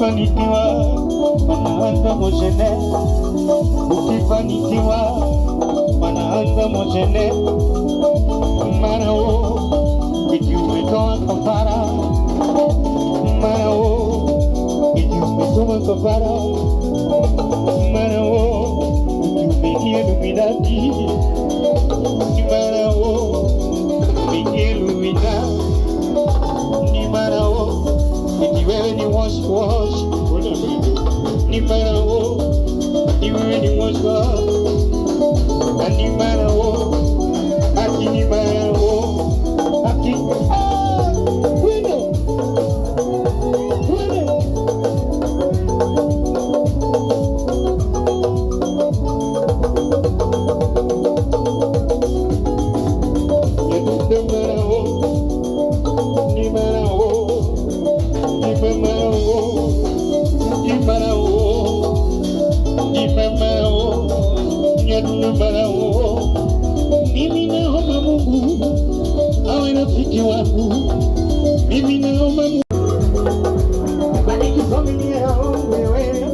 Ukifanikiwa wanaanza moshene, ukifanikiwa wanaanza moshene, mara wo eti umetoa kafara, mara wo eti umetoa kafara, mara wo eti umeingia Illuminati, mara wo umeingia Illuminati, ni mara wo eti wewe ni wash wash, ni mara wo ni wewe ni wash wash, ni mara wo ati ni mara wo ati ah, twende twende. Ni mara wo, ni mara wo, ni mara wo, ni mara wo, ni mara wo, ni mara wo. Mimi naomba Mungu awe rafiki wangu, mimi naomba Mungu bariki familia yangu wewe,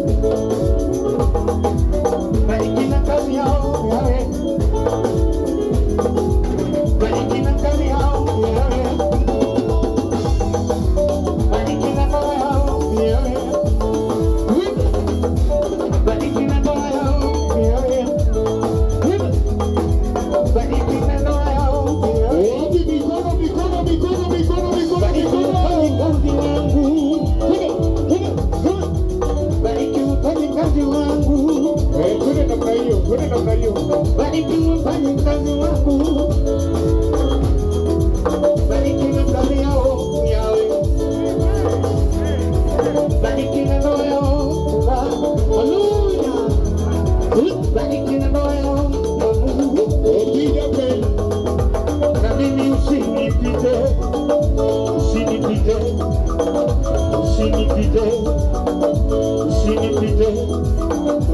bariki na kazi yangu wewe, bariki na kazi yangu wewe, bariki na ndoa yangu wewe, bariki na ndoa yangu wewe, bariki na ndoa yangu wewe. Wapi mikono, mikono, mikono, mikono, mikono, Bariki mikono. mfanyikazi wangu, Twende, twende, twende. bariki mfanyikazi wangu, Eh, twende namna hiyo, twende namna hiyo. bariki mfanyikazi wangu, bariki na kazi yao yawe, bariki na ndoa yao, haleluya, bariki na ndoa yao Mungu, Piga mbele. Na mimi usinipite, usinipite, usinipite, usinipite,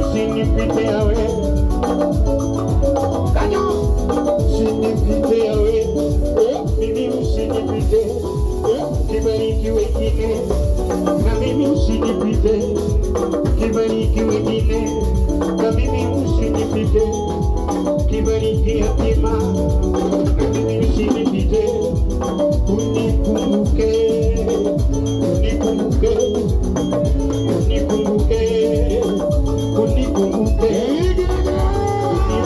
usinipite yawe. Kanyo! Usinipite yawe, mimi usinipite, kibariki wengine, na mimi usinipite, kibariki wengine, na mimi usinipite, kibariki yatima, na mimi usinipite, unikumbuke, unikumbuke, unikumbuke, unikumbuke,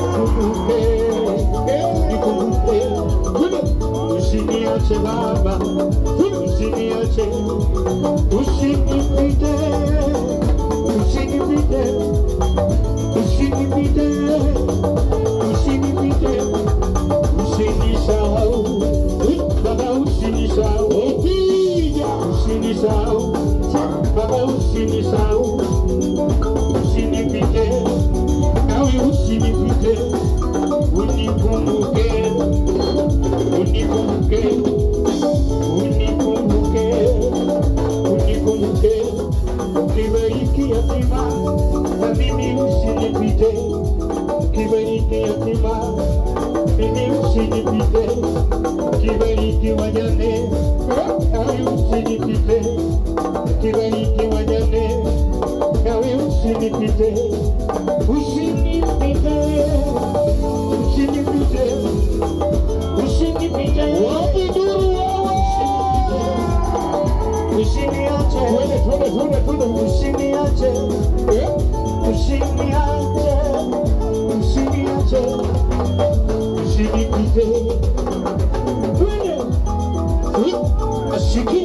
unikumbuke, unikumbuke, usiniache Baba, usiniache, usinipite, usinipite, usinipite, usinipite, usinisahau, Baba usinisahau, Piga. Usinisahau, Baba usinisahau, usinipite, nawe usinipite, unikumbuke, unikumbuke, unikumbuke, unikumbuke, ukibariki yatima, na mimi usinipite, ukibariki yatima, mimi usinipite, ukibariki wajane, nawe usinipite, ukibariki wajane, nawe usinipite, usinipite, usinipite, usinipite, Wapi nduru wewe? Usiniache, Twende, twende, twende, twende. Usiniache, usiniache, usiniache, usinipite. Twende. Asikia.